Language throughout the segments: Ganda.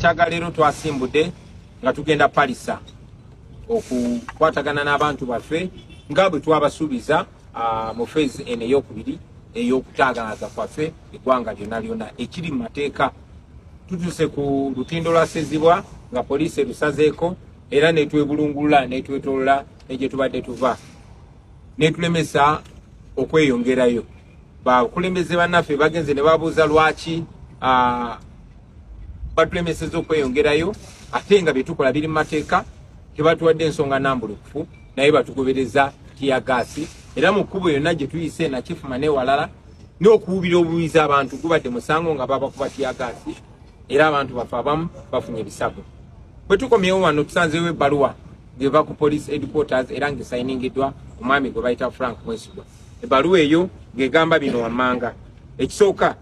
Amakya ga leero twasimbudde nga tugenda Palisa okukwatagana n'abantu baffe nga bwe twabasuubiza mu phase eno eyokubiri ey'okutaagaaza kwaffe eggwanga lyonna lyonna ekiri mu mateeka. Tutuuse ku lutindo lwa Ssezibwa nga poliisi erusazeeko era netwebulungulula netwetolola ne gye tubadde tuva netulemesa okweyongerayo. Bakulembeze bannaffe bagenze ne babuuza lwaki batulemeseza okweyongerayo ate nga byetukola biri mu mateeka. Tebatuwadde ensonga nambulukufu, naye batugobereza tiyagaasi era mu kkubo yonna gye tuyise nakifuma newalala n'okuwubira obuwizi abantu gubadde musango nga babakuba tiyagaasi era abantu bafe abamu bafunye ebisago. Bwe tukomyewo wano tusanzeewo ebbaluwa ng'eva ku police headquarters era ng'esayiningiddwa omwami gwe bayita Frank Mwesigwa. Ebbaluwa eyo ng'egamba bino wammanga. Ekisooka,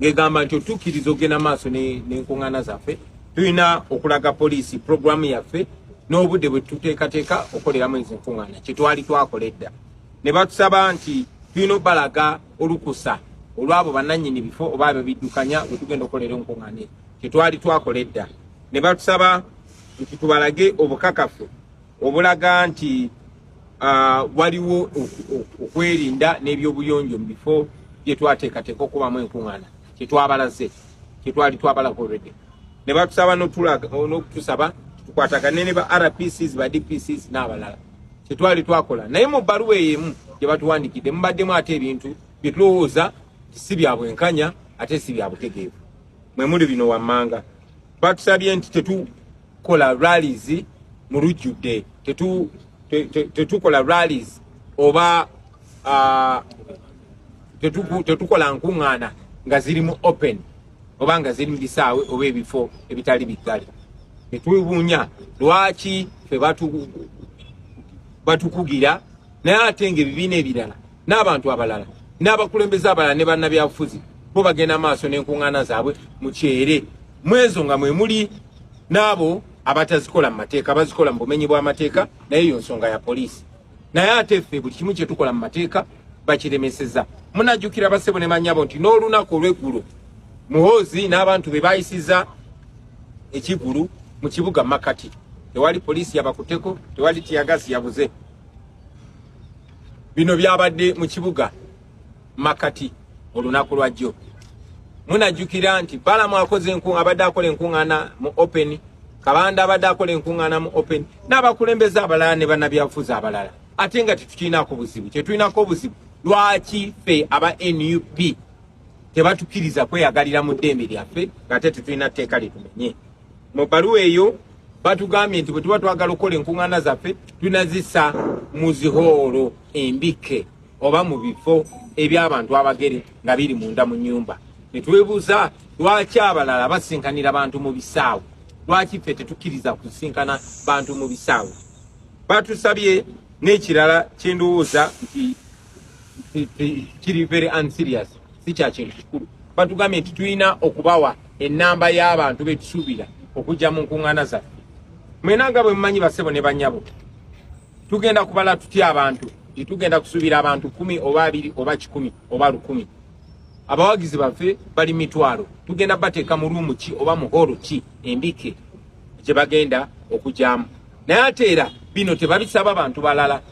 ng'egamba nti otuukiriza okugenda maaso n'enkuŋŋaana zaffe, tulina okulaga poliisi puroguramu yaffe n'obudde bwe tuteekateeka okukoleramu ezo enkuŋŋaana, kye twali twakola edda. Ne batusaba nti tulina okubalaga olukusa olw'abo bannannyini bifo oba ababiddukanya bwe tugenda okukolera enkuŋŋaana ezo, kye twali twakola edda. Ne batusaba nti tubalage obukakafu obulaga nti waliwo okwerinda n'ebyobuyonjo mu bifo bye twateekateeka okubamu enkuŋŋaana, kye twabalaze, kye twali twabalako already. Ne batusaba n'okutusaba tukwatagane ne ba RPCs, ba DPCs n'abalala, kye twali twakola. Naye mu bbaluwa eyo emu gye batuwandikidde mubaddemu ate ebintu bye tulowooza si bya bwenkanya ate si bya butegeevu. Mwe muli bino wammanga. Batusabye nti tetukola rallies mu lujjudde, tetukola rallies oba tetukola nkuŋŋaana nga ziri mu open oba nga ziri mu bisaawe oba ebifo ebitali biggale. Netwebuunya lwaki fe batukugira, naye ate nga ebibiina ebirala n'abantu abalala n'abakulembeze abalala ne bannabyabufuzi bo bagenda maaso n'enkuŋŋaana zaabwe mu kyere mwezo, nga mwe muli n'abo abatazikola mu mateeka, bazikola mu bumenyi bw'amateeka, naye eyo nsonga ya poliisi. Naye ate ffe buli kimu kye tukola mu mateeka bakiremeseza. Munajjukira, basebo ne bannyabo, nti n'olunaku olw'eggulo Muhoozi n'abantu be bayisiza ekivulu mu kibuga Makati, tewali poliisi yabakuteko, tewali tiyagasi yabuze. Bino byabadde mu kibuga Makati olunaku lwajjo. Munajjukira nti Balamu akoze abadde akola enkuŋŋaana mu open, Kabanda abadde akola enkuŋŋaana mu open, n'abakulembeze abalala ne bannabyabufuzi abalala, ate nga tetukirinako buzibu. Kyetulinako obuzibu, lwaki ffe aba NUP tebatukiriza kweyagalira mu ddembe lyaffe ng'ate tetulina tteeka lyetumenye? Mu bbaluwa eyo batugambye nti bwe tuba twagala okukola enkuŋŋaana zaffe, tulina zisa mu zihoolo embikke oba mu bifo eby'abantu abagere nga biri munda mu nnyumba. Ne twebuuza lwaki abalala basinkanira bantu mu bisaawe, lwaki ffe tetukkiriza kusinkana bantu mu bisaawe? Batusabye n'ekirala kyendowooza nti kiri very unserious, si kya kintu kikulu. Batugambye nti tulina okubawa ennamba y'abantu betusuubira okujja mu nkuŋŋaana zaffe. Mwena nga bwe mumanyi, basebo ne bannyabo, tugenda kubala tutya abantu nti tugenda kusuubira abantu 10 oba 20 oba 100 oba 1000? Abawagizi baffe bali mitwalo. Tugenda bateeka mu ruumu ki oba mu holo ki embike gye bagenda okugyamu? Naye ate era bino tebabisaba bantu balala.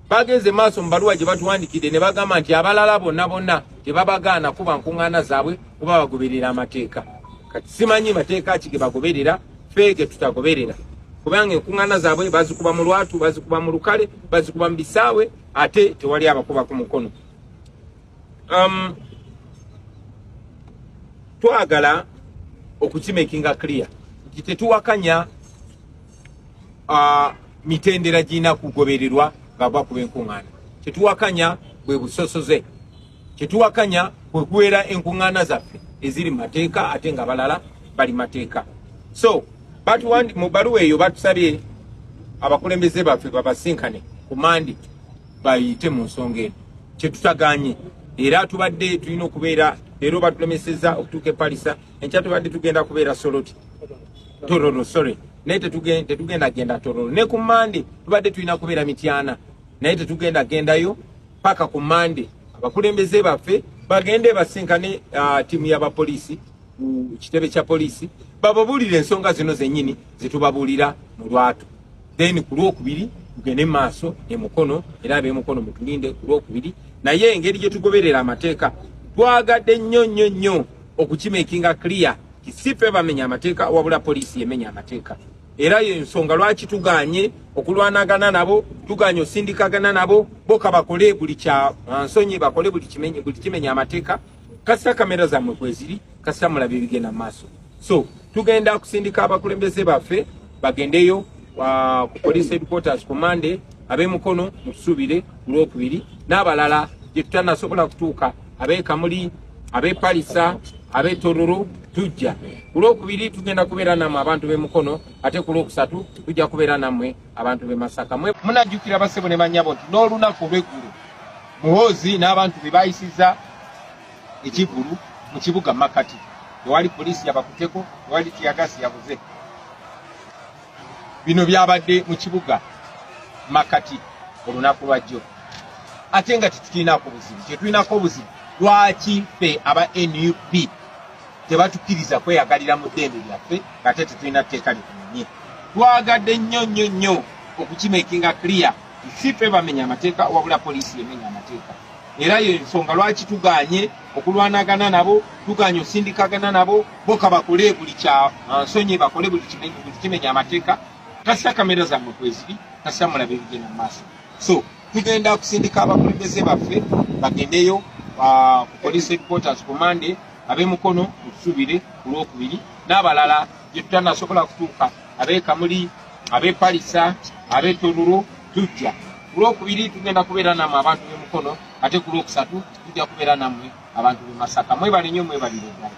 Bagenze maaso mu baluwa gye batuwandikidde ne bagamba nti abalala bonna bonna tebabagaana kuba nkuŋŋaana zaabwe kuba bagoberera amateeka. Kati simanyi mateeka ki ge bagoberera ffe ge tutagoberera, kubanga enkuŋŋaana zaabwe bazikuba mu lwatu, bazikuba mu lukale, bazikuba mu bisaawe, ate tewali abakuba ku mukono. Twagala okukimakinga clear nti tetuwakanya mitendera girina kugobererwa nga bakuba enkuŋŋaana. Kyetuwakanya bwe busosoze. Kyetuwakanya kwe kuwera enkuŋŋaana zaffe eziri mu mateeka ate nga balala bali mateeka. So mu bbaluwa eyo batusabye abakulembeze baffe babasinkane ku Mande bayite mu nsonga eno, kyetutaganye. Era tubadde tulina okubeera leero, batulemeseza okutuuka e Palisa. Enkya tubadde tugenda kubeera Soroti, Tororo, sorry, naye tetugenda genda Tororo. Ne ku Mande tubadde tulina kubeera Mityana, naye tetugenda gendayo paka ku Mande abakulembeze baffe bagende basinkane tiimu y'abapoliisi ku kitebe kya poliisi. Bababuulire ensonga zino zennyini zetubabuulira mu lwatu. Then ku Lwokubiri tugende maaso emukono, era ab'emukono mutulinde ku Lwokubiri. Naye engeri gye tugoberera amateeka, twagadde nnyo nnyo nnyo okukimakinga clear ti si ffe bamenya amateeka, wabula poliisi yemenya amateeka. Era yo ensonga lwaki tuganye okulwanagana nabo, tuganye osindikagana nabo. Boka bakole buli kya nsonyi, bakole buli kimenye, buli kimenya amateeka, kasita kamera zammwe kweziri, kasita mulabye ebigenda mu maaso. So tugenda kusindika abakulembeze baffe bagendeyo ku police headquarters ku Monday. Ab'emukono mutusuubire ku Lwokubiri, n'abalala gye tutanasobola kutuuka, ab'ekamuli, ab'epalisa, ab'etororo, tujja ku Lwokubiri. Tugenda kubeera nammwe abantu b'emukono, ate ku Lwokusatu tujja kubeera nammwe abantu b'e Masaka. Munajjukira, basebo ne bannyabo, nti n'olunaku olw'eggulo Muhoozi n'abantu be bayisiza ekivulu mu kibuga Makati, tewali poliisi yabakuteko, tewali teargas yabuze. Bino byabadde mu kibuga Makati olunaku lwajjo, ate nga tetukirinako buzibu. Kyetulinako obuzibu, lwaki ffe aba NUP tebatukkiriza kweyagalira mu ddembe lyaffe ng'ate tetulina tteeka litumenye? Twagadde nnyo nnyo nnyo okukimakinga clear si ffe bamenya amateeka, wabula poliisi yemenya amateeka. Era yo ensonga lwaki tuganye okulwanagana nabo, tuganye osindikagana nabo. Boka bakole buli kya nsonyi, bakole buli kimenya amateeka, kasita kamera zammwe kweziri, kasita mulabe ebigenda mu maaso. So tugenda kusindika abakulembeze baffe bagendeyo ku police headquarters ku Monday. Ab'emukono mutusuubire ku Lwokubiri, n'abalala gye tutanasobola kutuuka, ab'ekamuli, ab'epalisa, ab'etororo, tujja ku Lwokubiri. Tugenda kubeera nammwe abantu b'emukono, ate ku Lwokusatu tujja kubeera nammwe abantu b'e Masaka. Mwebale nnyo, mwebalire ddala.